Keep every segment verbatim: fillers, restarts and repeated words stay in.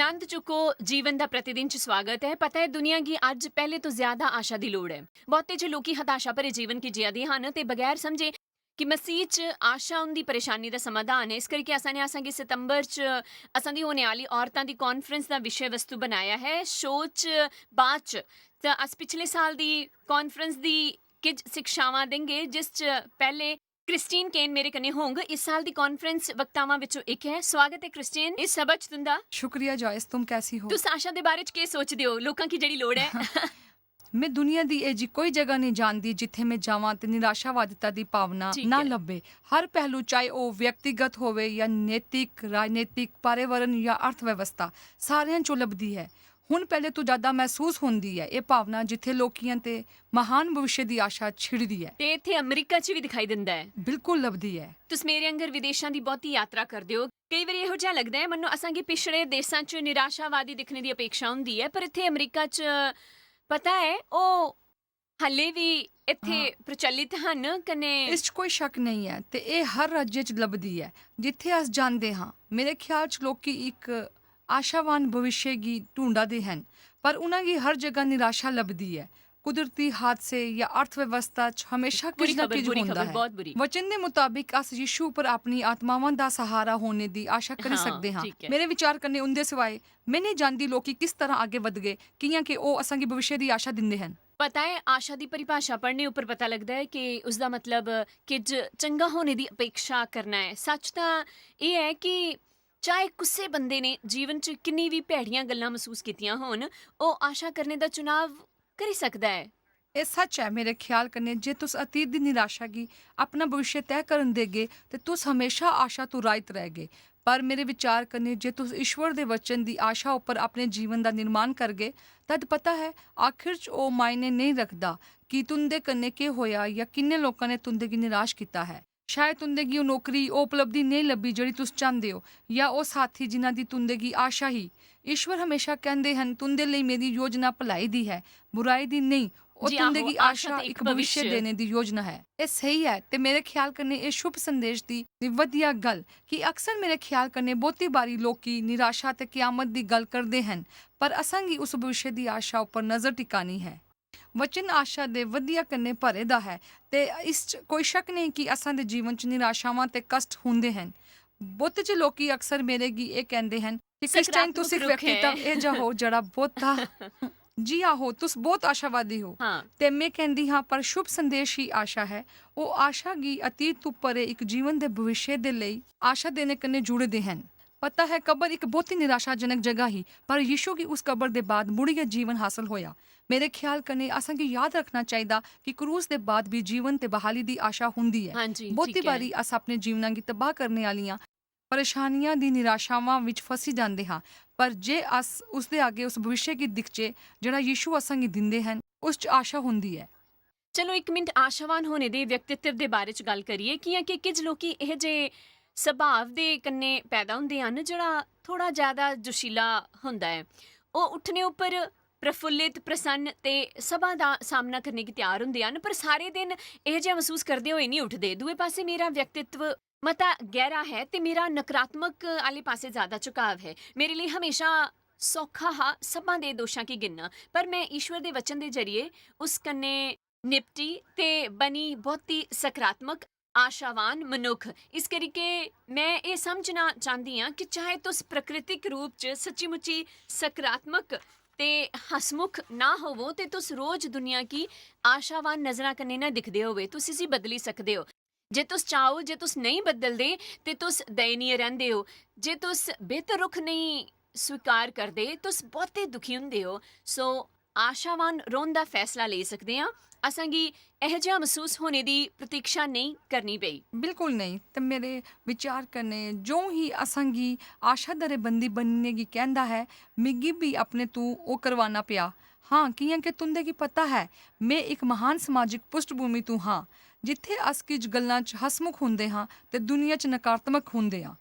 नंद चुक्को जीवन दा प्रतिदिन च स्वागत ऐ। पता ऐ, दुनिया गी अज्ज पैह्ले तो ज्यादा आशा दी लोड़ ऐ। बहुते च लोकी हताशा भरे जीवन गी जिया दे हन ते बगैर समझे कि मसीह च आशा उंदी परेशानी दा समाधान ऐ। इस करियै असां ने असां गी सितंबर च असां दी होने आह्ली औरतां दी कांफ्रेंस दा विशे वस्तु बनाया ऐ। शो च बाद च, ते अस पिछले साल दी कांफ्रेंस दी किश शिक्षावां देंगे, जिस च पैह्ले क्रिस्टीन केन मेरे कन्नै होंग। इस साल दी कांफ्रेंस वक्तावां विचों इक ऐ। स्वागत ऐ क्रिस्टीन, इस सभा च तुंदा। शुक्रिया जॉयस, तुम कैसी हो? तुस आशा दे बारे च केह् सोचदे ओ, लोकां गी जेह्ड़ी लोड़ ऐ? मैं दुनिया दी एजी कोई जगह नेईं जानदी जित्थै मैं जावां ते निराशावादिता दी भावना ठीक ना ऐ। लब्भे। हर पहलू, चाहे ओह् व्यक्तिगत होवे या नैतिक, राजनीतिक, पर्यावरण या अर्थव्यवस्था, सारेआं चों लभदी ऐ। हुन पैह्ले तों ज्यादा मसूस होंदी ऐ एह् भावना जित्थै लोकियां ते महान भविष्य दी आशा छिड़ी दी ऐ। ते इत्थै अमेरिका च बी दिखाई दिंदा ऐ। बिल्कुल लभदी ऐ। तुस मेरे आंगर विदेशां दी बहुती यात्रा करदे ओ। केई बारी एहो जिहा लगदा ऐ मन्नो असां गी पिछड़े देशां च निराशावादी दिक्खने दी अपेक्षा होंदी ऐ, पर इत्थै अमेरिका च, पता ऐ, ओह् हल्ले बी इत्थै हां। प्रचलित हन। कन्नै इस च कोई शक नेईं ऐ ते एह् हर राज्य च लभदी ऐ जित्थै अस जांदे हां। मेरे ख्याल च लोकी इक आशावान भविष्य गी ढूंढा दे हन, पर उ'नें गी हर जगह निराशा लभदी ऐ। कुदरती हादसे या अर्थव्यवस्था च हमेशा बुरी किश ना खबर, किश बुरी होंदा खबर, ऐ। बहुत बुरी। वचन दे मुताबिक अस यीशु पर अपनी आत्मावां दा सहारा होने दी आशा करी हां, सकदे हां। ठीक ऐ। मेरे विचार कन्नै उं'दे सिवाए में नेईं जानदी लोकी किस तरह अग्गें बधगे, कि'यां के ओह् असां गी भविष्य दी आशा दिंदे हन। पता ऐ, आशा दी परिभाशा पढ़ने उप्पर पता लगदा ऐ कि उसदा मतलब किज चंगा होने दी अपेक्षा करना ऐ। सच तां एह् ऐ कि चाहे कुसै बंदे ने जीवन च किन्नी बी भैड़ियां गल्लां मसूस कीतियां होन, ओह् आशा करने दा चुनाव करी सकदा ऐ। एह् सच ऐ, मेरे ख्याल कन्नै जे तुस अतीत दी निराशा गी अपना भविष्य तय करन देगे ते तुस हमेशा आशा तों राहित रैहगे। पर मेरे विचार कन्नै जे तुस ईश्वर दे वचन दी आशा उप्पर अपने जीवन दा निर्माण करगे, तद पता ऐ आखिर च ओह् मायने नेईं रखदा कि तुं'दे कन्नै केह् होआ या किन्ने लोकां ने तुं'दे गी निराश कीता ऐ। शायद तुं'दे गी ओह् नौकरी, ओह् उपलब्धि नेईं लब्भी जेह्ड़ी तुस चांह्दे ओ, या ओह् साथी जिन्हां दी तुं'दे गी आशा ही। ईश्वर हमेशा कैंह्दे हन, "तुं'दे लेई मेरी योजना भलाई दी ऐ, बुराई दी नेईं।" ओह् जी तुं'दे आहो, गी आशा आशा ते ते इक इक भविष्य भविष्य। देने दी योजना ऐ। एह् स्हेई ऐ ते मेरे ख्याल कन्नै एह् शुभ संदेश दी, दी बधिया गल्ल कि अक्सर मेरे ख्याल कन्नै बहुती बारी लोकी निराशा ते क्यामत दी गल्ल करदे हन, पर असां गी उस भविष्य दी आशा उप्पर नजर टिकानी ऐ। वचन आशा दे बधिया कन्नै भरे दा ऐ ते इस च कोई शक नेईं कि असां दे जीवन च निराशावां ते कश्ट होंदे हन। बहुते च लोकी अक्सर मेरे गी एह् कैंह्दे हन कि क्रिस्टियन, तुस सकारात्मक इक रुख व्यक्तित्व ऐ। एह् जा हो जेह्ड़ा बहुता जी आहो, तुस बहुत आशावादी हो। हां। ते में कैंह्दी हां, पर शुभ संदेश ही आशा ऐ। ओह् आशा गी अतीत उप्पर इक जीवन दे भविष्य दे लेई आशा देने कन्नै जुड़े दे हन। पता ऐ, कबर इक बहुत ही निराशाजनक जगह ही, पर यीशु गी उस कबर दे बाद मुड़ियै जीवन हासल होया। मेरे ख्याल कन्नै असां गी याद रखना चाहिदा कि क्रूस दे बाद भी जीवन ते बहाली दी आशा हुंदी ऐ। हां जी, बहुती ठीक ऐ। बारी अस अपने जीवना गी तबाह करने आह्लियां परेशानियां दी निराशावां विच फसी जांदे हां, पर जे अस उसदे अग्गें उस भविष्य गी दिखचै जेह्ड़ा यीशु असां गी दिंदे हन, उस च आशा हुंदी ऐ। चलो इक मिंट आशावान होने दे व्यक्तित्व दे बारे च गल्ल करिए, कियां कि किश लोकी एह् जे सुभाव दे कन्नै पैदा होंदे हन जेह्ड़ा थोह्ड़ा ज्यादा जोशीला होंदा ऐ। ओह् उट्ठने उप्पर प्रफुल्लित, प्रसन्न ते सभा दा सामना करने गी त्यार होंदे हन, पर सारे दिन एह् जेहा मसूस करदे होए निं उठदे। दूए पासै मेरा व्यक्तित्व मता गैह्रा ऐ ते मेरा नकारात्मक आह्ले पासै ज्यादा झुकाव ऐ। मेरे लेई हमेशा सौखा हा सभां दे दोशां गी गिनना, पर में ईश्वर दे वचन दे जरिए उस कन्नै निपटी ते बनी बहुती सकारात्मक, आशावान मनुक्ख। इस करियै में एह् समझना चांह्दी आं कि चाहे तुस प्राकृतिक रूप च सच्ची-मुच्ची सकारात्मक ते हसमुख ना होवो, ते तुस रोज दुनिया गी आशावान नजरां कन्नै ना दिखदे होवे, तुस इसी बदली सकदे ओ। जे तुस चाहो, जे तुस नेईं बदलदे, ते तुस दयनीय रैंह्दे ओ। जे तुस बेहतर रुख नेईं स्वीकार करदे, तुस बहुते दुखी हुंदे ओ। सो, आशावान रौह्न दा फैसला लेई सकदे आं। असां गी एहो जेहा मसूस होने दी प्रतीक्षा नेईं करनी पेई। बिल्कुल नेईं। ते मेरे विचार कन्नै, जो ही असां गी आशा दे बंदी बनने गी कैंह्दा ऐ, मिगी बी अपने तों ओह् करवाना पेआ। हां, कि'यां के तुं'दे गी पता ऐ, में इक म्हान समाजिक पृष्ठभूमि तों हां, जित्थै अस किश गल्लां च हसमुख होंदे हां ते दुनिया च नकारात्मक होंदे हां।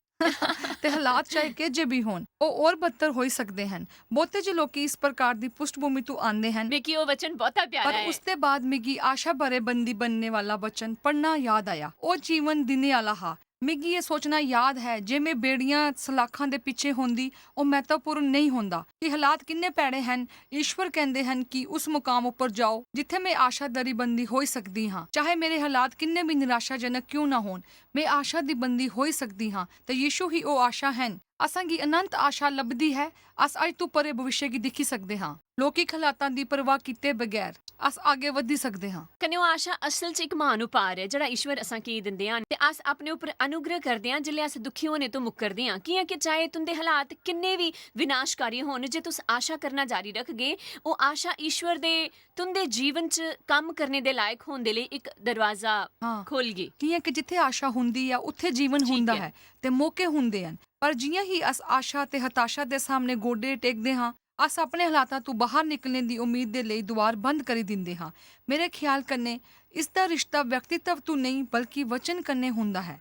ते हालात चाहे केजे भी होन, ओह् होर बदतर होई सकदे हन। बहुते जे लोक इस प्रकार दी पृष्ठभूमि तों आंदे हन। मिगी ओह् वचन बहुता प्यारा पर ऐ। उसदे बाद मिगी आशा भरे बंदी बनने वाला वचन पढ़ना याद आया। ओह् जीवन दिने आह्ला हा। मिगी एह् सोचना याद ऐ जे में बेड़ियां सलाखां दे पिच्छें होंदी, ओह् म्हत्तवपूर्ण नेईं होंदा। कि हालात किन्ने भैड़े हन, ईश्वर कहंदे हन कि उस मुकाम उप्पर जाओ जित्थै में आशा दरी बंदी होई सकदी हां। चाहे मेरे हालात किन्ने बी निराशाजनक क्यों ना होन, में आशा दी बंदी होई सकदी हां। ते यीशु ही ओह् आशा हन। असां गी अनंत आशा लभदी ऐ। अस अज्ज तों परे भविष्य गी दिक्खी सकदे हां। लौकिक हालातां दी परवाह कीते बगैर अस अग्गें वधी सकदे हां। कन्नै ओह् आशा असल च इक म्हान उपहार ऐ जेह्ड़ा ईश्वर असां गी दिंदे हन, ते अस अपने उप्पर अनुग्रह करदे हां जिसलै अस दुखी होने तो मुक्करदे हां। कि'यां कि चाहे तुं'दे हालात किन्ने बी विनाशकारी होन, जे तुस आशा करना जारी रखगे, ओह् आशा ईश्वर दे तुं'दे जीवन च कम्म करने दे लायक होन दे लेई इक दरवाजा हां। खोलगी। कि'यां कि जित्थै आशा हुंदी ऐ, उत्थै जीवन ठीक हुंदा ऐ। ऐ ते मौके हुंदे हन। पर जि'यां ही अस आशा ते हताशा दे सामने गोडे टेकदे हां, अस अपने हालातां तों बाहर निकलने दी उम्मीद दे लेई द्वार बंद करी दिंदे हां। मेरे ख्याल कन्नै इसदा रिश्ता व्यक्तित्व तों नेईं, बल्कि वचन कन्नै हुंदा ऐ।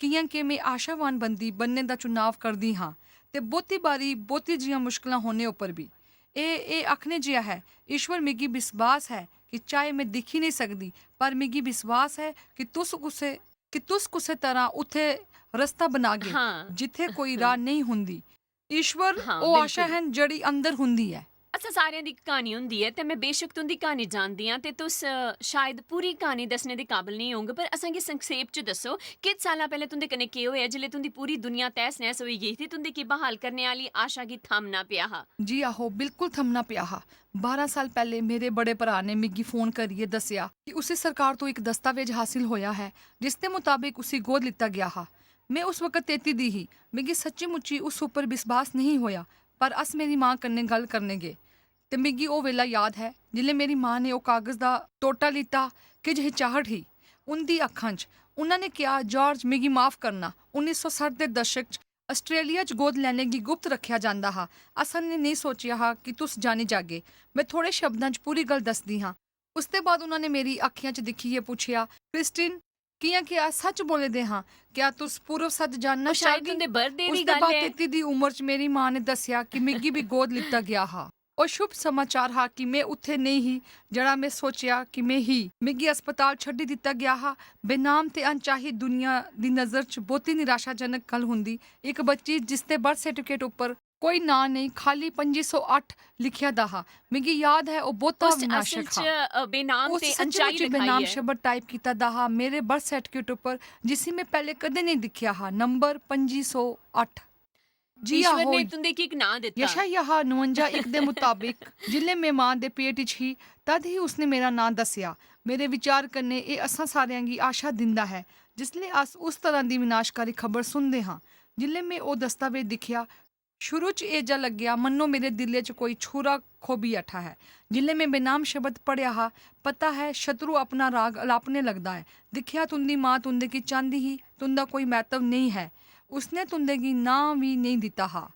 कि'यां कि में आशावान बंदी बनने दा चुनाव करदी हां, ते बहुती बारी बहुती जि'यां मुश्कलां होने उप्पर बी। एह्, एह् आखने जि'या ऐ, ईश्वर, मिगी विश्वास ऐ कि चाहे में दिक्खी नेईं सकदी, पर मिगी विश्वास ऐ कि तुस कुसै, कि तुस कुसै तरह उत्थै रस्ता बनागे, हां। जित्थै कोई राह नेईं हुंदी। ईश्वर, हां, ओह् आशा बिल्कुल। हन जेह्ड़ी अंदर हुंदी ऐ। असां सारेआं दी इक क्हानी होंदी ऐ, ते में बेशक तुं'दी क्हानी जानदी आं, ते तुस, अ, शायद पूरी क्हानी दस्सने दे काबल नेईं होंग, पर असां गी संक्षेप च दस्सो, किश साल्लां पैह्लें तुं'दे कन्नै केह् होएआ, जिसलै तुं'दी पूरी दुनिया तैह्स-नैह्स होई गेई थी, तुं'दे की ब्हाल करने आह्ली आशा गी थामना पेआ हा? जी आहो, बिल्कुल थमना पेआ हा। बारां साल पैह्लें मेरे बड़े भ्राऽ ने मिगी फोन करियै दस्सेआ कि उसी सरकार तों इक दस्तावेज हासल होएआ ऐ, जिसदे मताबक उसी गोद लित्ता गेआ हा। में उस वक्त तेती दी ही। मिगी सच्ची-मुच्ची उस उप्पर विश्वास नेईं होएआ, पर अस मेरी मां कन्नै गल्ल करने गे। ते मिगी ओह् बेल्ला याद ऐ, जिसलै मेरी मां ने ओह् कागज दा टोटा लित्ता। किश हिचाहट ही उं'दी अक्खां च। उन्हां ने किहा, "जार्ज, मिगी माफ करना।" उन्नी सौ सट्ठ दे दशक च आस्ट्रेलिया च गोद लैने गी गुप्त रक्खेआ जांदा हा। असां ने नेईं सोचेआ हा कि तुस जानी जागे। में थोड़े शब्दां च पूरी गल्ल दसदी हां। उसदे बाद उन्हां ने मेरी अक्खियां च दिक्खियै पुच्छेआ, "क्रिस्टिन, कि'यां क्या सच बोले दे हां? क्या तुस पूर्व सच जानना ओह् शायद चाहगी?" तुं'दे birthday दी उसदे गल्ल बाद ऐ। तेती दी उम्र च मेरी मां ने दस्सेआ कि मिगी बी गोद लित्ता गेआ हा। ओह् शुभ समाचार हा कि में उत्थै नेईं ही जेह्ड़ा में सोचेआ कि में ही। मिगी अस्पताल छड्डी दित्ता गेआ हा। बेनाम ते अनचाही दुनिया दी नजर च बहुती निराशाजनक गल्ल हुंदी। इक बच्ची जिसदे बर्थ सर्टिफिकेट उप्पर कोई नांऽ नेईं, खाल्ली पंजी सौ अट्ठ लिखेआ दा हा। मिगी याद ऐ, ओह् बहुता उस असल विनाशक च, हा। अ, बेनाम उस ते सच्चमुच अनचाही बेनाम लिखाई ऐ। शब्द टाइप कीता दा हा मेरे बर्थ सर्टिफिकेट उप्पर, जिसी में पैह्ले कदें नेईं दिक्खेआ हा। नंबर पंजी सौ अट्ठ। जी ईश्वर आहो, ने तुं'दे की इक नांऽ दित्ता। यशायाह नुवंजा इक दे मताबिक, जिसलै में मां दे पेट इच ही, तद ही उसने मेरा नांऽ दस्सेआ। मेरे विचार कन्नै एह् असां सारेआं गी आशा दिंदा ऐ। जिसलै अस उस तरह दी विनाशकारी खबर सुनदे हां, जिसलै में ओह् दस्तावेज दिक्खेआ, शुरू च एह् जा लग्गेआ मन्नो मेरे दिलै च कोई छुरा खोबी बैठा ऐ। जिसलै में बेनाम शब्द पढ़ेआ हा, पता ऐ शत्रु अपना राग अलापने लगदा ऐ। दिक्खेआ, तुं'दी मां तुं'दे गी चांह्दी ही, तुं'दा कोई म्हत्तव नेईं ऐ। उसने तुं'दे गी नांऽ बी नेईं दित्ता हा।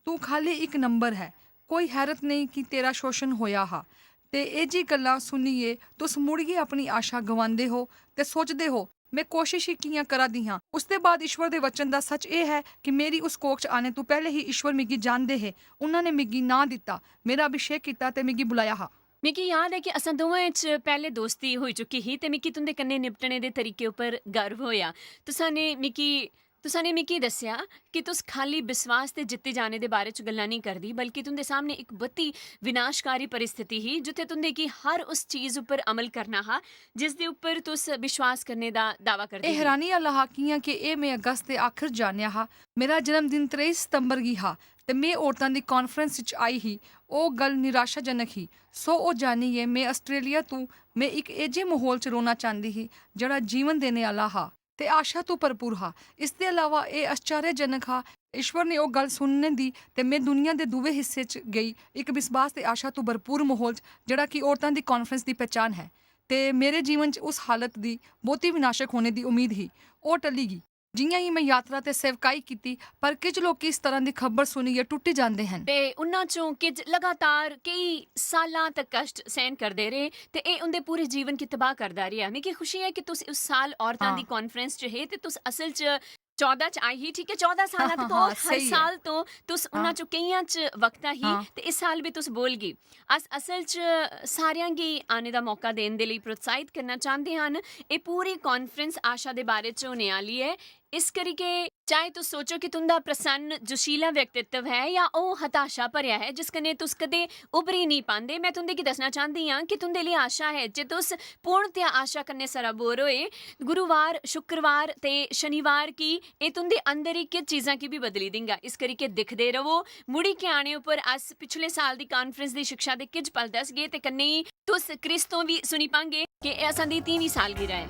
तूं खाल्ली इक नंबर ऐ। कोई हैरत नेईं कि तेरा शोशन होएआ हा। ते एह् जी गल्लां सुनियै तुस मुड़ियै अपनी आशा गवांदे हो ते सोचदे हो, "में कोशश ही कि'यां करा दी हां?" उसदे बाद ईश्वर दे वचन दा सच एह् ऐ कि मेरी उस कोख च आने तों पैह्ले ही ईश्वर मिगी जानदे हे। उन्हां ने मिगी नांऽ दित्ता, मेरा अभिषेक कीता ते मिगी बुलाया हा। मिगी याद ऐ कि असां दोवें च पैह्ले दोस्ती होई चुकी ही ते मिगी तुं'दे कन्नै निपटने दे तरीके उप्पर गर्व होएआ। तुसां ने मिगी, तुसां ने मिगी दस्सेआ कि तुस खाल्ली विश्वास ते जित्ती जाने दे बारे च गल्लां नेईं करदी, बल्कि तुं'दे सामने इक बत्ती विनाशकारी परिस्थिति ही, जित्थै तुं'दे गी हर उस चीज उप्पर अमल करना हा, जिसदे उप्पर तुस विश्वास करने दा दावा करदे एह् हे। हैरानी आह्ला हा, कि'यां कि एह् में अगस्त दे आखर च जानेआ हा। मेरा जन्मदिन त्रेई सितंबर गी हा ते में औरतां दी कांफ्रेंस च आई ही। ओह् गल्ल निराशाजनक ही। सो ओह् जानियै में आस्ट्रेलिया तों में इक एजे म्हौल च रौह्ना चांह्दी ही, जेह्ड़ा जीवन देने आह्ला हा ते आशा तों भरपूर हा। इसदे अलावा एह् आश्चर्यजनक हा, ईश्वर ने ओह् गल्ल सुनने दी ते में दुनिया दे दूए हिस्से च गेई, इक विश्वास ते आशा तों भरपूर म्हौल च, जेह्ड़ा कि औरतां दी कांफ्रेंस दी पहचान ऐ। ते मेरे जीवन च उस हालत दी, बहुती विनाशक होने दी उम्मीद ही, ओह् टली गेई। जि'यां ही में यात्रा ते सेवकाई कीती, पर किश लोक इस तरह दी खबर सुनियै टुट्टी जांदे हन। ते उन्हां चों किश लगातार केई सालां तक कश्ट सैहन करदे रेह् ते एह् उं'दे पूरे जीवन गी तबाह करदा रेहा। मिगी खुशी ऐ कि तुस उस साल औरतां हां। दी कांफ्रेंस च हे ते तुस असल च चौदां च आई ही, ठीक ऐ? चौदां सालां हां, तक हां, और हां, हर स्हेई ऐ। साल तो तुस उन्हां हां। चों केइयां च वक्ता ही हां। ते इस साल बी तुस बोलगी। अस असल च सारेआं गी आने दा मौका देने दे लेई प्रोत्साहित करना चांह्दे हन। एह् पूरी कांफ्रेंस आशा दे बारे च होने आह्ली ऐ। इस करियै चाहे तुस सोचो कि तुं'दा प्रसन्न, जोशीला व्यक्तित्व ऐ जां ओह् हताशा भरेआ ऐ, जिस कन्नै तुस कदें उभरी नेईं पांदे, में तुं'दे गी दस्सना चांह्दी आं कि तुं'दे लेई आशा ऐ। जे तुस पूर्णतया आशा कन्नै सराबोर होए, गुरुवार, शुक्रवार ते शनिवार गी एह् तुं'दे अंदर ही किश चीजां गी बी बदली देंगा। इस करियै दिखदे रवो, मुड़ी के आने उप्पर अस पिछले साल दी कांफ्रेंस दी शिक्षा दे किश पल दसगे ते कन्नै ही तुस क्रिस तों बी सुनी पांगे कि एह् असां दी तीहवीं सालगिरह ऐ।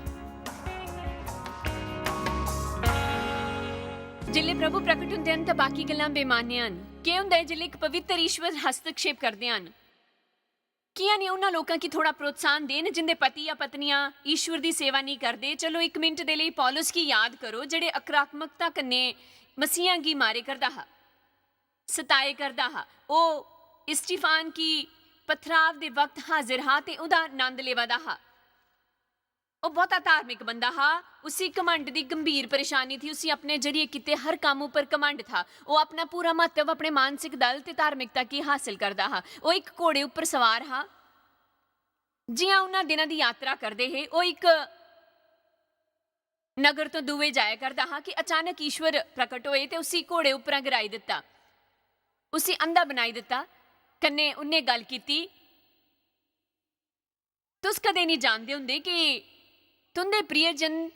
जिसलै प्रभु प्रकट होंदे हन, तां बाकी गल्लां बेमाने हन। केह् होंदा ऐ जिसलै इक पवित्र ईश्वर हस्तक्षेप करदे हन? कि'यां नेईं उन्हां लोकां गी थोह्ड़ा प्रोत्साहन देन, जिं'दे पति जां पत्नियां ईश्वर दी सेवा नेईं करदे? चलो, इक मिंट दे लेई पौलुस गी याद करो, जेह्ड़े आक्रामकता कन्नै मसीहां गी मारे करदा हा, सताए करदा हा। ओह् स्टीफान गी पथराव दे वक्त हाजिर हा ते ओह्दा नंद लेवा दा हा। ओह् बहुता धार्मिक बंदा हा। उसी घमंड दी गंभीर परेशानी थी। उसी अपने जरिए कीते हर कम्म उप्पर घमंड था। ओह् अपना पूरा म्हत्तव अपने मानसिक दल ते धार्मिकता गी हासल करदा हा। ओह् इक घोड़े उप्पर सवार हा। जि'यां उन्हां दिनां दी यात्रा करदे हे, ओह् इक नगर तो दूए जाया करदा हा कि अचानक ईश्वर प्रकट होए ते उसी घोड़े उप्परा गिराई दित्ता, उसी अंधा बनाई दित्ता। कन्नै उन्नै गल्ल कीती, "तुस कदें निं जानदे होंदे कि तुं'दे प्रियजन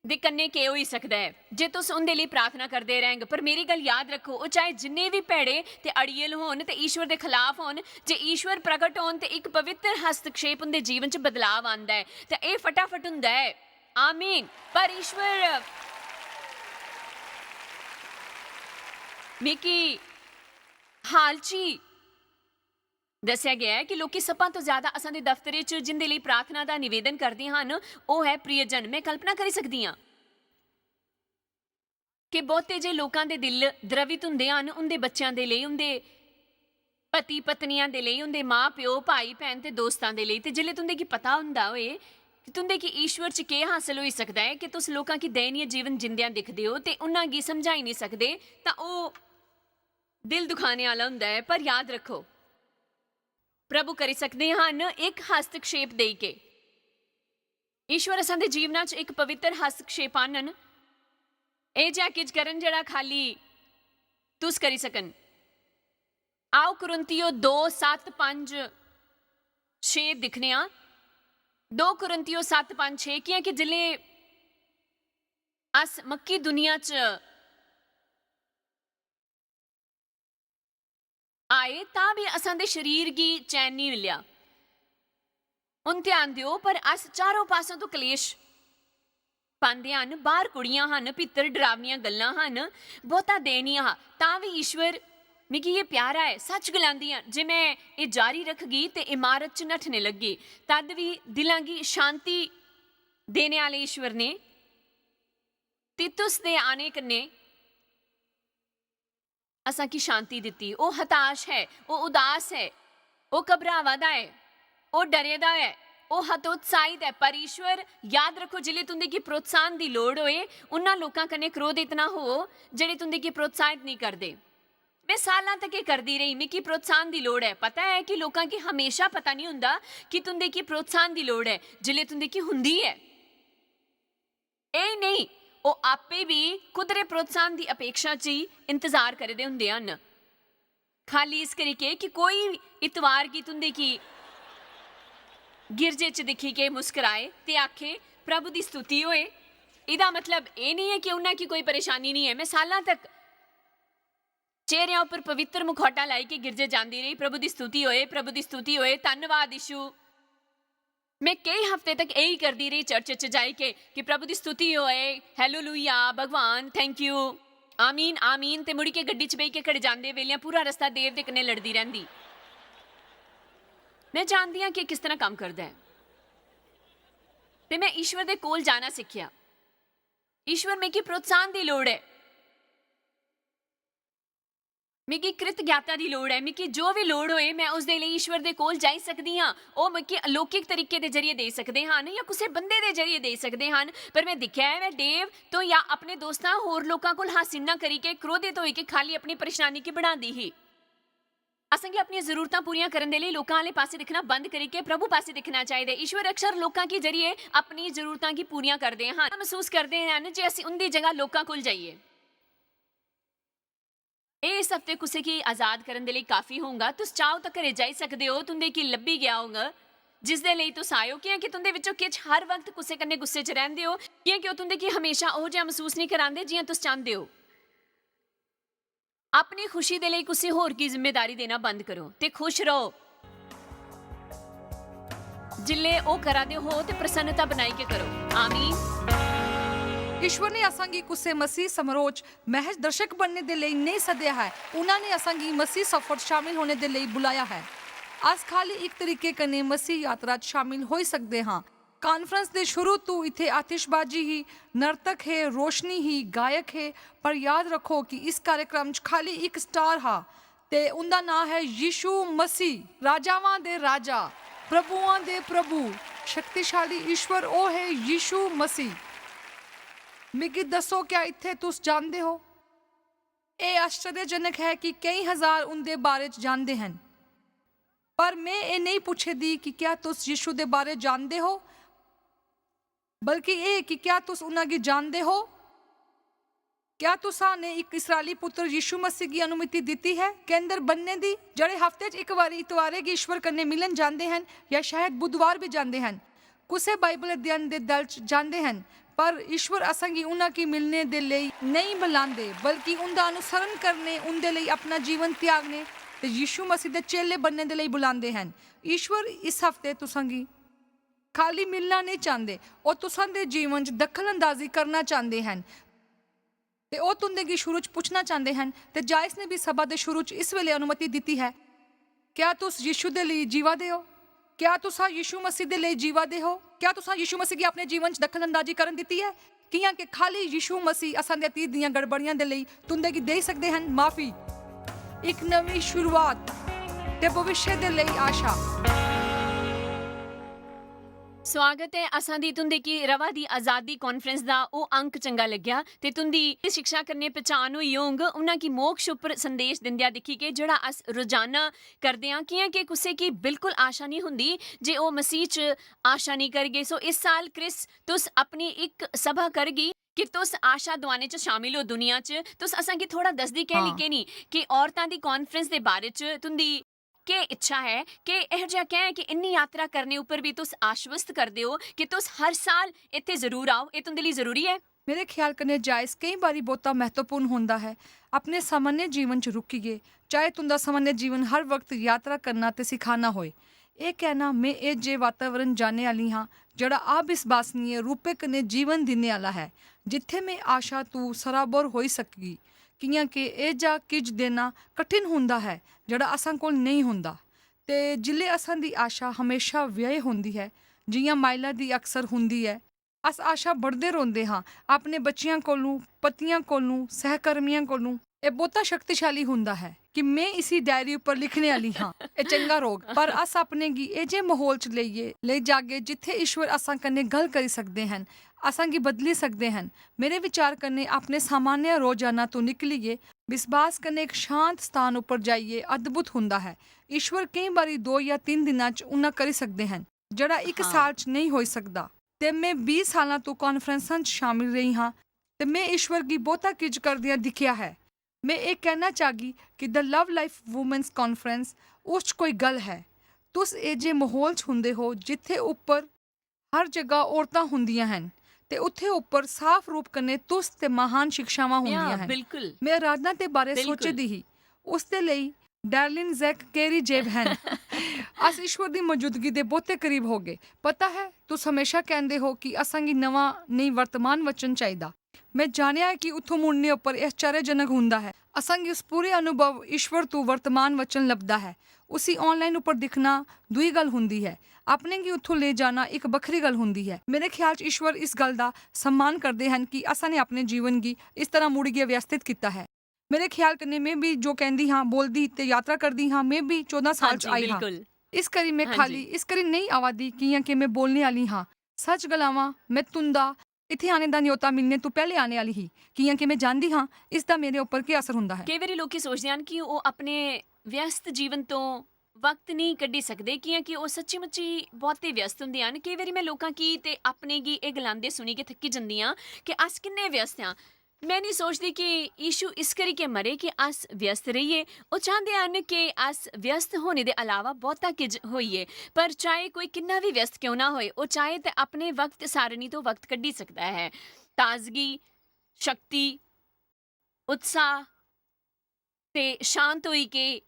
दे कन्नै केह् होई सकदा ऐ जे तुस उं'दे लेई प्रार्थना करदे रैंह्ग। पर मेरी गल्ल याद रक्खो, ओह् चाहे जिन्ने बी भैड़े ते अड़ियल होन ते ईश्वर दे खलाफ होन, जे ईश्वर प्रकट होन ते इक पवित्र हस्तक्षेप उं'दे जीवन च बदलाव आंदा ऐ, ते एह् फटाफट होंदा ऐ।" आमीन। पर ईश्वर मिगी हाल च ही दस्सेआ गेआ ऐ कि लोकी सभां तो ज्यादा असां दे दफ्तरे च जिंदे लेई प्रार्थना दा निवेदन करदे हन, ओह् ऐ प्रियजन। मैं कल्पना करी सकदी आं कि बहुते जे लोकां दे दिल द्रवित हुंदे हन, उंदे बच्चेआं दे लेई, उंदे पति पत्नियां दे लेई, उंदे मां प्यो, भाई भैन ते दोस्तां दे लेई। ते जिसलै तुंदे गी पता हुंदा होए कि तुंदे गी ईश्वर च केह् हासल होई सकदा ऐ, कि तुस लोकां गी दयनीय जीवन जिंदे दिखदे ओ ते उन्हां गी समझाई नेईं सकदे, तां ओह् दिल दुखाने आह्ला हुंदा ऐ। पर याद रक्खो, प्रभु करी सकदे हन इक हस्तक्षेप देई के। ईश्वर असां दे जीवना च इक पवित्र हस्तक्षेप आह्नन। एह् जेहा किश करन जेह्ड़ा खाली तुस करी सकन। आओ कुरिन्थियो दो, सत्त, पंज, छे दिक्खने आं। दो कुरिन्थियो सत्त, पंज, छे, कि'यां कि जिसलै अस मक्की दुनिया च आए, तां बी असां दे शरीर गी चैन निं मिलेआ। हुन ध्यान देओ, पर अस चारों पासों तो कलेश पांदे हन। बाहर कुड़ियां हन, भीतर डरावनियां गल्लां हन, बहुता दयनीय हा। तां बी ईश्वर, मिगी एह् प्यारा ऐ, सच गलांदी आं, जे मैं एह् जारी रखगी ते इमारत च नठने लग्गी, तद बी दिलां गी शांति देने आह्ले ईश्वर ने तीतुस दे आने कन्नै असां गी शांति दित्ती। ओह् हताश ऐ, ओह् उदास ऐ, ओह् घबरावा दा ऐ, ओह् डरे दा ऐ, ओह् हतोत्साहित ऐ। पर ईश्वर, याद रक्खो, जिसलै तुं'दे गी प्रोत्साहन दी लोड़ होए, उन्हां लोकां कन्नै क्रोधित ना होवो, जेह्ड़े तुं'दे गी प्रोत्साहित नेईं करदे। में सालां तक एह् करदी रेही, मिगी प्रोत्साहन दी लोड़ ऐ। पता ऐ कि लोकां गी हमेशा पता निं होंदा कि तुं'दे गी प्रोत्साहन दी लोड़ ऐ, जिसलै तुं'दे गी हुंदी ऐ। एह् नेईं, ओह् आपे बी कुदरे प्रोत्साहन दी अपेक्षा च ही इंतजार करदे हुंदे हन। खाली इस करी के कि कोई इतवार गी तुं'दे गी गिरजे च दिक्खी के मुस्कराए ते आखे, "प्रभु दी स्तुति होए।" एह्दा मतलब एह् नेईं ऐ कि उन्ना गी कोई परेशानी निं ऐ। में सालां तक चेहरेआं उप्पर पवित्र मुखौटा लाई के गिरजे जांदी रेही, "प्रभु दी स्तुति होए, प्रभु दी स्तुति होए, धन्नवाद यीशु।" में केई हफ्ते तक एही करदी रेही चर्च च जाई के कि "प्रभु दी स्तुति होए, हालेलुया, भगवान, thank you, आमीन, आमीन।" ते मुड़ी के गड्डी च बेही के घड़े जांदे बेल्लै पूरा रस्ता देव दे कन्नै लड़दी रैंह्दी। में जानदी आं कि किस तरह कम्म करदा ऐ। ते में ईश्वर दे कोल जाना सिक्खेआ। ईश्वर, मिगी प्रोत्साहन दी लोड़ ऐ। मिगी कृतज्ञता दी लोड़ ऐ। मिगी जो बी लोड़ होए, में उसदे लेई ईश्वर दे कोल जाई सकदी आं। ओह् मिगी अलौकिक तरीके दे जरिए देई सकदे हन जां कुसै बंदे दे जरिए देई सकदे हन। पर में दिक्खेआ ऐ, में डेव तो जां अपने दोस्तां, होर लोकां कोल हासिल ना करी के क्रोधित होई के खाली अपनी परेशानी गी बढ़ांदी ही। असेंगी अपनियां जरूरतां पूरियां करने दे लेई लोकां आह्ले पासे दिक्खना बंद करियै प्रभु पासे दिक्खना चाहिदा। ईश्वर अक्सर लोकां के जरिए अपनी जरूरतां गी पूरियां करदे हन। मसूस करदे हन जे असीं उंदी जगह लोकां कोल जाइए। एह् इस हफ्ते कुसै गी आजाद करन दे लेई काफी होंगा। तुस चाहो तां घरै जाई सकदे ओ, तुंदे गी लब्भी गेआ होंग जिसदे लेई तुस आए ओ, कि'यां कि तुंदे विच्चों किश हर वक्त कुसै कन्नै गुस्से च रैंह्दे ओ, कि'यां कि ओह् तुंदे गी हमेशा ओहो जेहा मसूस नेईं करांदे जि'यां तुस चांह्दे ओ। अपनी खुशी दे लेई कुसै होर गी जिम्मेदारी देना बंद करो ते खुश रहो। जिल्ले ओह् करा दे हो ते प्रसन्नता बनाई के करो। आमीन। ईश्वर ने असांगी कुसै मसीह समारोह च महज दर्शक बनने दे लेई नेईं सद्देआ है। उन्हां ने असांगी मसीह सफर च शामिल होने दे लेई बुलाया है। अस खाली इक तरीके कन्नै मसीह यात्रा च शामिल होई सकदे हां। कांफ्रेंस दे शुरू तू इत्थे आतिशबाजी ही, नर्तक हे, रोशनी ही, गायक हे, पर याद रखो कि इस कार्यक्रम च खाली इक स्टार हा ते उंदा नां है यीशु मसीह। राजावां दे राजा, प्रभुआं दे प्रभु, शक्तिशाली ईश्वर, ओह् हे यीशु मसीह। मिगी दस्सो, क्या इत्थे तुस जानदे हो? एह् आश्चर्यजनक है कि केई हजार उंदे बारे च जानदे हन। पर में एह् नेईं पुच्छे दी कि क्या तुस यीशु दे बारे जानदे हो, बल्कि एह् कि क्या तुस उन्हां गी जानदे हो? क्या तुसां ने इक इस्राएली पुत्र यीशु मसीह गी अनुमति दित्ती है केंद्र बनने दी, जेह्ड़े हफ्ते च इक बारी इतवारे गी ईश्वर कन्नै मिलन जांदे हन या शायद बुधवार बी जांदे हन, कुसै बाइबल अध्ययन दे दल च जांदे हन, पर ईश्वर असांगी उन्हां गी मिलने दे लेई नेईं बुलांदे, बल्कि उंदा अनुसरण करने, उंदे लेई अपना जीवन त्यागने ते यीशु मसीह दे चेले बनने दे लेई बुलांदे हन। ईश्वर इस हफ्ते तुसांगी खाली मिलना नेईं चांह्दे, ओह् तुसां दे जीवन च दखल अंदाजी करना चांह्दे हन। ते ओह् तुंदे गी शुरू च पुच्छना चांह्दे हन, ते जायस ने भी सभा दे शुरू च इस वेले अनुमति दित्ती है, क्या तुस यीशु दे लेई जीवा दे ओ? क्या तुसां यीशु मसीह दे लेई जीवा दे हो? क्या तुसां यीशु मसीह गी अपने जीवन च दखल अंदाजी करन दित्ती ऐ? कि'यां कि खाली यीशु मसीह असां दे अतीत दियां गड़बड़ियां दे लेई तुंदे गी देई सकदे हन माफी, इक नमीं शुरुआत ते भविष्य दे लेई आशा। स्वागत ऐ असां दी तुंदे गी रवा दी आजादी कांफ्रेंस दा। ओह् अंक चंगा लग्गेआ ते तुंदी शिक्षा कन्नै पहचान होई होंग उन्हां गी मोक्ष उप्पर संदेश दिंदेआ दिक्खी के जेह्ड़ा अस रोजाना करदे आं, कि'यां कि कुसै गी बिल्कुल आशा निं होंदी जे ओह् मसीह च आशा निं करगे। सो इस साल क्रिस तुस अपनी इक सभा करगी कि तुस आशा दुआने च शामिल हो दुनिया च। तुस असां गी थोह्ड़ा दसदी कैं हां। निं, कैं निं कि औरतां दी कांफ्रेंस दे बारे च तुंदी केह् इच्छा ऐ? केह् एहो जेहा कैं ऐ कि इन्नी यात्रा करने उप्पर बी तुस आश्वस्त करदे ओ कि तुस हर साल इत्थै जरूर आओ? एह् तुंदे लेई जरूरी ऐ? मेरे ख्याल कन्नै जायस केईं बारी बहुता म्हत्तवपूर्ण होंदा ऐ। अपने सामान्य जीवन च रुकियै, चाहे तुंदा सामान्य जीवन हर वक्त यात्रा करना ते सिखाना होए। एह् कहना, "में एह् जे वातावरण जाने आह्ली हां, जेह्ड़ा अविश्वसनीय रूपे कन्नै जीवन दिने आह्ला ऐ, जित्थै में आशा तू सराबोर होई सकगी।" कि'यां के एह् जा किज देना कठिन होंदा ऐ, जेह्ड़ा असां कोल नेईं होंदा। ते जिसलै असां दी आशा हमेशा व्यय होंदी ऐ, जि'यां माइला दी अक्सर होंदी ऐ, अस आशा बड़दे रौंह्दे हां, अपने बच्चियां कोलूं, पतियां कोलूं, सहकर्मियां कोलूं। एह् बहुता शक्तिशाली होंदा ऐ कि में इसी डायरी उप्पर लिखने आह्ली हां, एह् चंगा रौह्ग। पर अस अपने गी एह् जे म्हौल च लेइयै, लेई जागे जित्थै ईश्वर असां कन्नै गल्ल करी सकदे हन, असां गी बदली सकदे हन। मेरे विचार कन्नै अपने सामान्य रोजाना तों निकलियै विश्वास कन्नै इक शांत स्थान उप्पर जाइयै अद्भुत होंदा ऐ। ईश्वर केईं बारी दो या तिन्न दिनां च उन्ना करी सकदे हन, जेह्ड़ा इक हां। साल च नेईं होई सकदा। ते में बीह् सालां तों कांफ्रेंसां च शामिल रेही हां ते में ईश्वर गी बहुता किज करदियां दिक्खेआ ऐ। में एह् कहना चाह्गी कि the love life women's conference उस च कोई गल्ल ऐ। तुस एह् जे म्हौल च होंदे हो जित्थै उप्पर हर जगह औरतां होंदियां हन ते उत्थै उप्पर साफ रूप कन्नै तुस ते महान शिक्षावां या, होंदियां हन। बिल्कुल। में आराधना दे बारे बिल्कुल। सोचे दी ही। उस दे लेई डार्लिन जैक केरी जेब हन। अस ईश्वर दी मौजूदगी दे बहुते करीब होगे। पता है, तुस हमेशा कहंदे हो कि असां गी नवां नेईं वर्तमान वचन चाहिदा। में जानेआ ऐ कि उत्थों मुड़ने उप्पर एह् आश्चर्यजनक हुंदा ऐ। असां गी उस पूरे अनुभव ईश्वर तू वर्तमान वचन लभदा ऐ। उसी ऑनलाइन उप्पर दिक्खना दूई गल्ल हुंदी ऐ। अपने गी उत्थों लेई जाना इक बक्खरी गल्ल हुंदी ऐ। मेरे ख्याल च ईश्वर इस गल्ल दा सम्मान करदे हन कि असां ने अपने जीवन गी इस तरह मुड़ियै व्यवस्थित कीता ऐ। मेरे ख्याल कन्नै में भी जो कहंदी हां, बोलदी ते यात्रा करदी हां, में भी चौदां साल च हां जी, आई हां। बिल्कुल। इस करी में हां खाली जी। इस करी नेईं आवा दी कि'यां कि में बोलने आह्ली हां। सच गलावां, में तुं'दा इत्थै आने दा न्योता मिलने तों पैह्ले आने आह्ली ही, कि'यां कि में जानदी हां इसदा मेरे उप्पर केह् असर हुंदा ऐ। केई बारी लोकी सोचदे हन कि ओह् अपने व्यस्त जीवन तो वक्त नहीं कड्ढी सकदे, कि'यां कि ओह् सच्ची मुच्ची बहुते व्यस्त होंदे हन। केईं बारी में लोकां गी ते अपने गी एह् गलांदे सुनी के थक्की जंदी आं कि अस किन्ने व्यस्त आं। में नहीं सोचदी कि यीशु इस करी के मरे कि अस व्यस्त रहिए। ओह् चांह्दे हन कि अस व्यस्त होने दे अलावा बहुता किश होइए। पर चाहे कोई किन्ना भी व्यस्त क्यों ना होए, ओह् चाहे ते अपने वक्त सारणी तो वक्त कड्ढी सकदा ऐ। ताजगी, शक्ति, उत्साह ते शांत होई के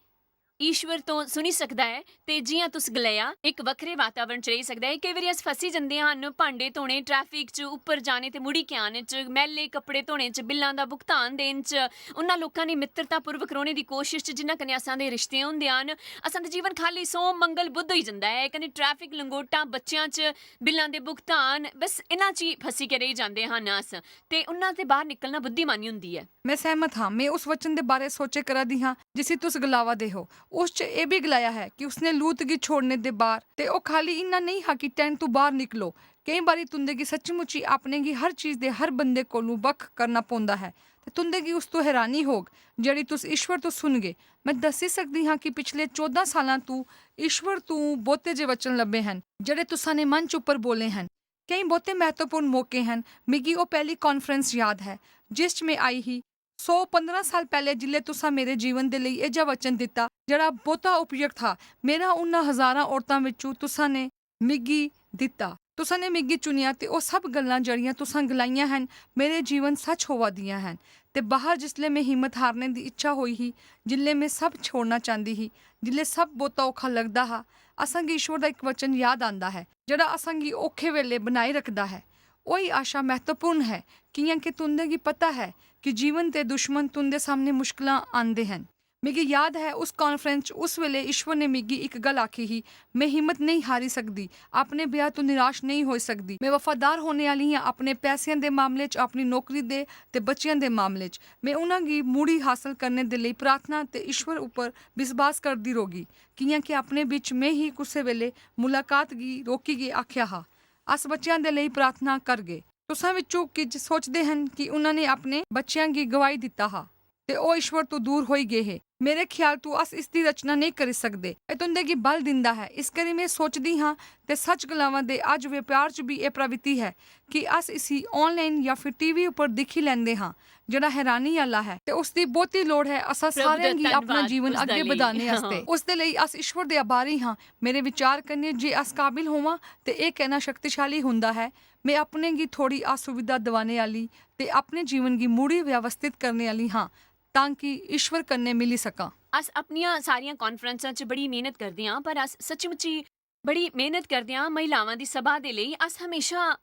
ईश्वर तो सुनी सकदा ऐ। ते जि'यां तुस गलाया, इक वक्खरे वातावरण च रेही सकदा ऐ। केईं बारी अस फसी जंदे हन, भांडे धोने, ट्रैफिक च, उप्पर जाने ते मुड़ी के आने च, मैले कपड़े धोने च, बिल्लां दा भुगतान देन च, उन्ना लोकां ने मित्रतापूर्वक रौह्ने दी कोशिश च जिन्ना कन्नै असां दे रिश्ते होंदे हन। असां दा जीवन खाली सोम, मंगल, बुध होई जंदा ऐ। कन्नै ट्रैफिक, लंगोटा, बच्चेआं च बिल्लां दे भुगतान, बस इन्ना च ही फसी के रेही जंदे हन अस। ते उन्ना ते बाह्र निकलना बुद्धिमानी होंदी ऐ। मैं सैह्मत हां। मैं उस वचन दे बारे सोचे करा दी हां, जिसी तुस गलावा दे हो। उस च एह् बी गलाया ऐ कि उसने लूत गी छोड़ने दे बार ते ओह् खाली इन्ना नेईं हा कि टैंट तू बाह्र निकलो। केईं बारी तुंदे गी सच्चमुच ही अपने गी हर चीज दे हर बंदे कोलू बक्ख करना पौंदा ऐ ते तुंदे गी उस तू हैरानी होग, जेह्ड़ी तुस ईश्वर तू सुनगे। मैं दस्सी सकदी हां कि पिछले चौदां सालां तू ईश्वर तू बहुते जे वचन लब्भे हन, जेह्ड़े तुसां ने मंच उप्पर बोले हन। केईं बहुते म्हत्तवपूर्ण मौके हन। मिगी ओह् पैह्ली कान्फ्रैंस याद ऐ, जिस च में आई ही। सौ पंदरां साल पैह्ले जिसलै तुसां मेरे जीवन दे लेई एह् जेहा वचन दित्ता, जेह्ड़ा बहुता उपयुक्त हा, मेरा उन्ना हजारां औरतां विच्चू तुसां ने मिगी दित्ता। तुसां ने मिगी चुनेआ ते ओह् सब गल्लां जेह्ड़ियां तुसां गलाइयां हन, मेरे जीवन सच होआ दियां हन। ते बाह्र जिसलै में हिम्मत हारने दी इच्छा होई ही, जिसलै में सब छोड़ना चांह्दी ही, जिसलै सब बहुता औखा लगदा हा, असां गी ईश्वर दा इक वचन याद आंदा ऐ, जेह्ड़ा असां गी औखे वेले बनाई रखदा ऐ। ओही आशा म्हत्तवपूर्ण ऐ, कि'यां कि तुंदे गी पता ऐ कि जीवन ते दुश्मन तुंदे सामने मुश्कलां आनदे हन। मिगी याद ऐ, उस कान्फ्रैंस च उस वेले ईश्वर ने मिगी इक गल्ल आखी ही, "में हिम्मत नेईं हारी सकदी, अपने ब्याह तों निराश नेईं होई सकदी। में वफादार होने आह्ली आं अपने पैसें दे मामले च, अपनी नौकरी दे ते बच्चें दे मामले च। में उ'नें गी मुड़ी हासल करने दे लेई प्रार्थना ते ईश्वर उप्पर विश्वास करदी रौह्गी, कि'यां कि अपने बिच में ही कुसै वेले मुलाकात गी रोकियै आखेआ हा।" अस बच्चें दे लेई प्रार्थना करगे। तुसां विच्चों किश सोचदे हन कि उन्होंने अपने बच्चें गी गवाही दित्ता हा ते ओह् ईश्वर तों दूर होई गे हे। मेरे ख्याल तों अस इसदी रचना नेईं करी सकदे। एह् तुंदे गी बल दिंदा ऐ। इस करी में सोचदी हां ते सच गलावां दे अज्ज व्यापार च भी एह् प्रवृत्ति ऐ कि अस इसी ऑनलाइन या फिर टीवी उप्पर दिक्खी लैंदे हां, जेह्ड़ा हैरानी आह्ला ऐ। ते उसदी बहुती लोड़ ऐ असां प्रभु दा सारें गी अपना धन्नवाद जीवन उसदा अग्गें लेई। बधाने आस्तै। उसदे लेई अस ईश्वर दे आभारी हां। मेरे विचार कन्नै जे अस काबिल होवां ते एह् कहना शक्तिशाली हुंदा ऐ, "में अपने गी थोड़ी असुविधा दिवाने आह्ली ते अपने जीवन गी मुड़ी व्यवस्थित करने आह्ली हां, तां कि ईश्वर कन्नै मिली सकां।" अस अपनियां सारियां कान्फ्रैंसां च बड़ी मेह्नत करदे आं, पर अस सच्चमुच्ची बड़ी मेह्नत करदे आं महिलावां दी सभा दे लेई। अस हमेशा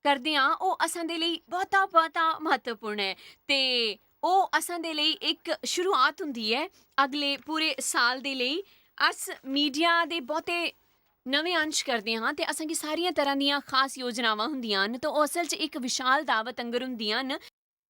करदे आं, ओह् असां दे लेई बहुता, बहुता म्हत्तवपूर्ण ऐ। ते ओह् असां दे लेई इक शुरुआत हुंदी ऐ अगले पूरे साल दे लेई। अस मीडिया दे बहुते नमें अंश करदे आं ते असां गी सारियां तरह दियां खास योजनावां हुंदियां न, ते ओह् असल च इक विशाल दावत आंगर हुंदियां न।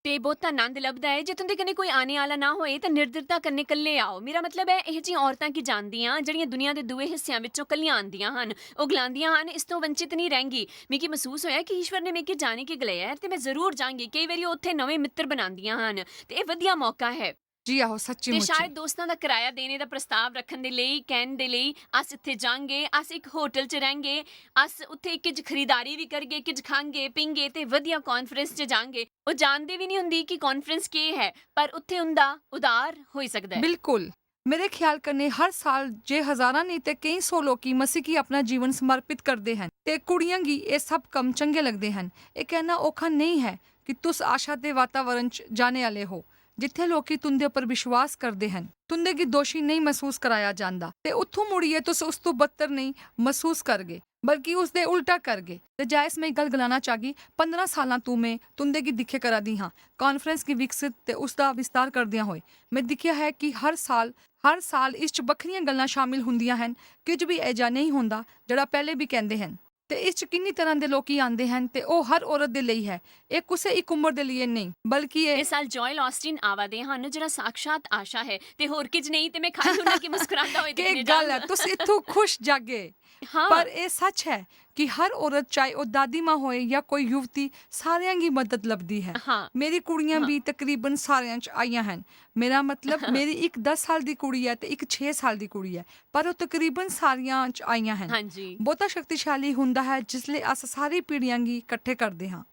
ते बहुता आनंद लभदा ऐ। जे तुंदे कन्नै कोई आने आह्ला ना होए, तां निर्दयता कन्नै कल्ले आओ। मेरा मतलब ऐ, एह् जिहियां औरतां गी जानदी आं, जेह्ड़ियां दुनिया दे दूए हिस्सेआं विच्चों कल्लियां आंदियां हन। ओह् गलांदियां हन, "इस तों वंचित निं रैंह्गी।" मिगी मसूस होआ कि ईश्वर ने मिगी जाने गी गलाया ऐ ते में जरूर जांगी। केईं बारी ओह् उत्थै नमें मित्तर बनांदियां हन ते एह् बधिया मौका ऐ। जी आहो, सच्ची ते मुच्ची। शायद दोस्तां दा कराया देने दा प्रस्ताव रक्खन दे लेई, कहन दे लेई अस इत्थै जांगे, अस इक होटल च रैंह्गे, अस उत्थै किश खरीदारी बी करगे, किश खांगे, पींगे ते बधिया कान्फ्रैंस च जांगे। ओह् जानदी बी निं हुंदी कि कान्फ्रैंस केह् ऐ, पर उत्थै उं'दा उद्धार होई सकदा ऐ। बिल्कुल। मेरे ख्याल कन्नै हर साल जे हजारां नेईं ते केईं सौ लोकी मसीह गी अपना जीवन समर्पित करदे हन ते कुड़ियां गी एह् सब कम्म चंगे लगदे हन। एह् कहना औखा नेईं ऐ कि तुस आशा दे वातावरण च जाने आह्ले हो, जित्थै लोकी तुं'दे उप्पर विश्वास करदे हन। तुं'दे गी दोशी नेईं मसूस कराया जांदा ते उत्थूं मुड़ियै तुस उस तों बदतर नेईं मसूस करगे, बल्कि उसदे उल्टा करगे। ते जायज में गल्ल गलाना चाहगी, पंदरां सालां तों में तुं'दे गी दिक्खे करा दी हां, कान्फ्रैंस गी विकसित ते उसदा विस्तार करदे होए। में दिक्खेआ ऐ कि हर साल, हर साल इस च बक्खरियां गल्लां शामिल हुंदियां हन। किश बी ऐजा नेईं होंदा जेह्ड़ा पैह्ले बी कहंदे हन। ते इस च किन्नी तरह दे लोकी आंदे हन ते ओह् हर औरत दे लेई ऐ। एह् कुसै इक उम्र दे लेई नेईं, बल्कि एह् इस साल जॉयल ऑस्टिन आवा दे हन, जेह्ड़ा साक्षात आशा ऐ। ते होर किश नेईं, ते में खाली उ'नें गी मुस्कुरांदा होए केह् दिक्खने गल्ल ऐ, चाहूंगा। तुस इत्थूं खुश जागे। ਹਾਂ। ਪਰ ਇਹ ਸੱਚ ਹੈ ਕਿ ਹਰ ਔਰਤ, ਚਾਹੇ ਉਹ ਦਾਦੀ ਮਾਂ ਹੋਏ ਜਾਂ ਕੋਈ ਯੁਵਤੀ, ਸਾਰਿਆਂ ਦੀ ਮਦਦ ਲੱਭਦੀ ਹੈ। ਹਾਂ। ਮੇਰੀ ਕੁੜੀਆਂ ਹਾਂ। ਵੀ ਤਕਰੀਬਨ ਸਾਰਿਆਂ ਚ ਆਈਆਂ ਹਨ। ਮੇਰਾ ਮਤਲਬ, ਮੇਰੀ ਇੱਕ ਦਸ ਸਾਲ ਦੀ ਕੁੜੀ ਹੈ ਤੇ ਇੱਕ ਛੇ ਸਾਲ ਦੀ ਕੁੜੀ ਹੈ, ਪਰ ਉਹ ਤਕਰੀਬਨ ਸਾਰੀਆਂ ਚ ਆਈਆਂ ਹਨ। ਹਾਂਜੀ। ਬਹੁਤਾ ਸ਼ਕਤੀਸ਼ਾਲੀ ਹੁੰਦਾ ਹੈ ਜਿਸ ਲਈ ਅਸ ਸਾਰੀ ਪੀੜ੍ਹੀਆਂ ਗੀ ਇਕੱਠੇ ਕਰਦੇ ਹਾਂ।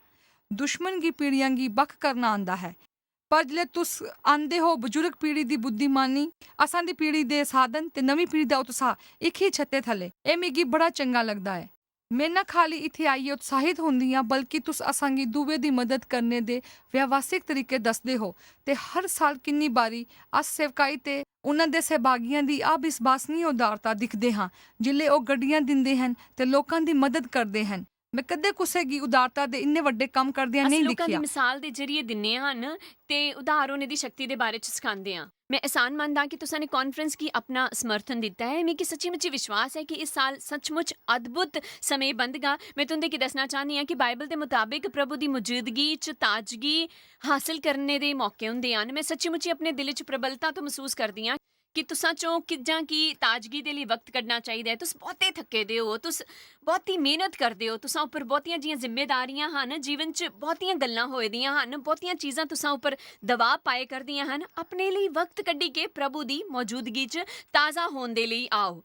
ਦੁਸ਼ਮਣ ਗੀ ਪੀੜ੍ਹੀਆਂ ਗੀ ਵੱਖ ਕਰਨਾ ਆਂਦਾ ਹੈ। ਪਰ ਜਿਲੇ ਤੁਸ ਆਂਦੇ ਹੋ ਬਜ਼ੁਰਗ ਪੀੜ੍ਹੀ ਦੀ ਬੁੱਧੀਮਾਨੀ, ਅਸਾਂ ਦੀ ਪੀੜ੍ਹੀ ਦੇ ਸਾਧਨ ਤੇ ਨਵੀਂ ਪੀੜ੍ਹੀ ਦਾ ਉਤਸ਼ਾਹ ਇੱਕ ਹੀ ਛੱਤੇ ਥੱਲੇ, ਇਹ ਮਿਗੀ ਬੜਾ ਚੰਗਾ ਲੱਗਦਾ ਹੈ। ਮੈਂ ਨਾ ਖਾਲੀ ਇੱਥੇ ਆਈਏ ਉਤਸ਼ਾਹਿਤ ਹੁੰਦੀ ਹਾਂ, ਬਲਕਿ ਤੁਸ ਅਸਾਂਗੀ ਦੂਵੇ ਦੀ ਮਦਦ ਕਰਨੇ ਦੇ ਵਿਵਹਾਸਿਕ ਤਰੀਕੇ ਦੱਸਦੇ ਹੋ। ਤੇ ਹਰ ਸਾਲ ਕਿੰਨੀ ਬਾਰੀ ਅਸ ਸੇਵਕਾਈ ਤੇ ਉਹਨਾਂ ਦੇ ਸਹਿਭਾਗੀਆਂ ਦੀ ਆ ਬਿਸਬਾਸਨੀ ਉਦਾਰਤਾ ਦਿਖਦੇ ਹਾਂ, ਜਿਲੇ ਉਹ ਗੱਡੀਆਂ ਦਿੰਦੇ ਹਨ ਤੇ ਲੋਕਾਂ ਦੀ ਮਦਦ ਕਰਦੇ ਹਨ। ਮੈਂ ਕਦੇ ਕੁਸੇ ਗੀ ਉਦਾਰਤਾ ਦੇ ਇੰਨੇ ਵੱਡੇ ਕੰਮ ਕਰਦਿਆਂ ਅਸੀਂ ਨਹੀਂ ਲੋਕਾਂ ਦੀ ਦੇਖਿਆ। ਮਿਸਾਲ ਦੇ ਜਰੀਏ ਦਿੰਨੇ ਹਨ ਤੇ ਉਦਾਹਰ ਹੋਣੇ ਦੀ ਸ਼ਕਤੀ ਦੇ ਬਾਰੇ ਚ ਸਿਖਾਉਂਦੇ ਹਾਂ। ਮੈਂ ਅਹਿਸਾਨ ਮੰਨਦਾ ਕਿ ਤੁਸਾਂ ਨੇ ਕਾਨਫਰੰਸ ਕੀ ਆਪਣਾ ਸਮਰਥਨ ਦਿੱਤਾ ਹੈ। ਮੈਂ ਕਿ ਸੱਚੀ ਮੁੱਚੀ ਵਿਸ਼ਵਾਸ ਹੈ ਕਿ ਇਸ ਸਾਲ ਸੱਚਮੁੱਚ ਅਦਭੁਤ ਸਮੇਂ ਬੰਦਗਾ। ਮੈਂ ਤੁੰਦੇ ਕੀ ਦੱਸਣਾ ਚਾਹਨੀ ਹਾਂ ਕਿ ਬਾਈਬਲ ਦੇ ਮੁਤਾਬਿਕ ਪ੍ਰਭੂ ਦੀ ਮੌਜੂਦਗੀ ਚ ਤਾਜ਼ਗੀ ਹਾਸਲ ਕਰਨੇ ਦੇ ਮੌਕੇ ਹੁੰਦੇ ਹਨ। ਮੈਂ ਸੱਚੀ ਮੁੱਚੀ ਆਪਣੇ ਦਿਲ ਚ ਪ੍ਰਬਲਤਾ ਤੋਂ ਮਹਿਸੂਸ ਕਰਦੀ ਹਾਂ ਕਿ ਤੁਸਾਂ ਚੋਂ ਕਿੱਦਾਂ ਕੀ ਤਾਜ਼ਗੀ ਦੇ ਲਈ ਵਕਤ ਕੱਢਣਾ ਚਾਹੀਦਾ ਹੈ। ਤੁਸੀਂ ਬਹੁਤੇ ਥੱਕੇ ਦੇ ਹੋ, ਤੁਸੀਂ ਬਹੁਤੀ ਮਿਹਨਤ ਕਰਦੇ ਹੋ, ਤੁਸਾਂ ਉੱਪਰ ਬਹੁਤੀਆਂ ਜੀਆਂ ਜ਼ਿੰਮੇਵਾਰੀਆਂ ਹਨ, ਜੀਵਨ 'ਚ ਬਹੁਤੀਆਂ ਗੱਲਾਂ ਹੋਏ ਦੀਆਂ ਹਨ, ਬਹੁਤੀਆਂ ਚੀਜ਼ਾਂ ਤੁਸਾਂ ਉੱਪਰ ਦਬਾਅ ਪਾਏ ਕਰਦੀਆਂ ਹਨ। ਆਪਣੇ ਲਈ ਵਕਤ ਕੱਢੀ ਕੇ ਪ੍ਰਭੂ ਦੀ ਮੌਜੂਦਗੀ 'ਚ ਤਾਜ਼ਾ ਹੋਣ ਦੇ ਲਈ ਆਓ।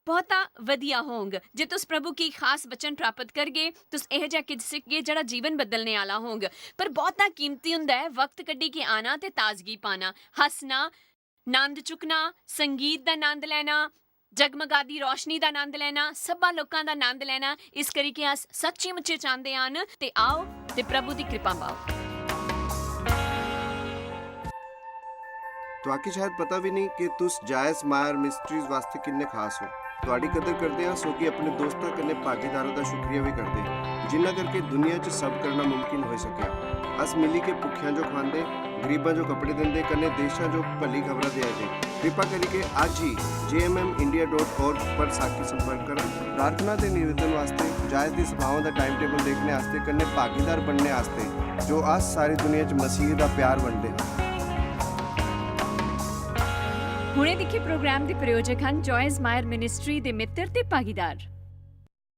ਬਹੁਤਾ ਵਧੀਆ ਹੋਂਗ। ਜੇ ਤੁਸ ਪ੍ਰਭੂ ਕੀ ਖਾਸ ਬਚਨ ਪ੍ਰਾਪਤ ਕਰਗੇ, ਤੁਸ ਇਹ ਜਿਹਾ ਕੁਝ ਸਿੱਖਗੇ ਜਿਹੜਾ ਜੀਵਨ ਬਦਲਣੇ ਵਾਲਾ ਹੋਂਗ। ਪਰ ਬਹੁਤਾ ਕੀਮਤੀ ਹੁੰਦਾ ਹੈ ਵਕਤ ਕੱਢੀ ਕੇ ਆਣਾ ਤੇ ਤਾਜ਼ਗੀ ਪਾਣਾ, ਹੱਸਣਾ, ਆਨੰਦ ਚੁੱਕਣਾ, ਸੰਗੀਤ ਦਾ ਆਨੰਦ ਲੈਣਾ, ਜਗਮਗਾਦੀ ਰੋਸ਼ਨੀ ਦਾ ਆਨੰਦ ਲੈਣਾ, ਸਭਾ ਲੋਕਾਂ ਦਾ ਆਨੰਦ ਲੈਣਾ। ਇਸ ਕਰੀ ਕਿ ਅਸ ਸੱਚੀ ਮੁੱਚੇ ਚਾਹੁੰਦੇ ਹਨ ਤੇ ਆਓ ਤੇ ਪ੍ਰਭੂ ਦੀ ਕਿਰਪਾ ਪਾਓ। ਤੁਹਾਕੀ ਸ਼ਾਇਦ ਪਤਾ ਵੀ ਨਹੀਂ ਕਿ ਤੁਸ ਜਾਇਜ਼ ਮਾਇਰ ਮਿਸਟਰੀਜ਼ ਵਾਸਤੇ ਕਿੰਨੇ ਖਾਸ ਹੋ। ਤੁਹਾਡੀ ਕਦਰ ਕਰਦੇ ਹਾਂ, ਸੋ ਕਿ ਆਪਣੇ ਦੋਸਤਾਂ ਕਨੇ ਭਾਗੀਦਾਰਾਂ ਦਾ ਸ਼ੁਕਰੀਆ ਵੀ ਕਰਦੇ ਹਾਂ, ਜਿਨ੍ਹਾਂ ਕਰਕੇ ਦੁਨੀਆ 'ਚ ਸਭ ਕਰਨਾ ਮੁਮਕਿਨ ਹੋ ਸਕਿਆ। ਅਸ ਮਿਲੀ ਕੇ ਭੁੱਖਿਆਂ ਜੋ ਖਵਾਉਂਦੇ, ਗਰੀਬਾਂ ਜੋ ਕੱਪੜੇ ਦਿੰਦੇ, ਕਨੇ ਦੇਸ਼ਾਂ ਜੋ ਭਲੀ ਖਬਰਾਂ ਦੇ ਆਜੇ। ਕਿਰਪਾ ਕਰੀ ਕੇ ਅੱਜ ਹੀ J M M India dot org ਪਰ ਸਾਥੀ ਸੰਪਰਕ ਕਰੋ। प्रार्थना ਦੇ निवेदन वास्ते, जायज दी सभाओं दा टाइम टेबल देखने वास्ते, कन्नै भागीदार बनने वास्ते, जो अस सारी दुनिया च मसीह दा प्यार वंडदे हां। ਹੁਣੇ ਦੇਖੇ ਪ੍ਰੋਗਰਾਮ ਦੇ ਪ੍ਰਯੋਜਕ ਹਨ ਜੋਇਸ ਮਾਇਰ ਮਿਨਿਸਟਰੀ ਦੇ ਮਿੱਤਰ ਤੇ ਭਾਗੀਦਾਰ।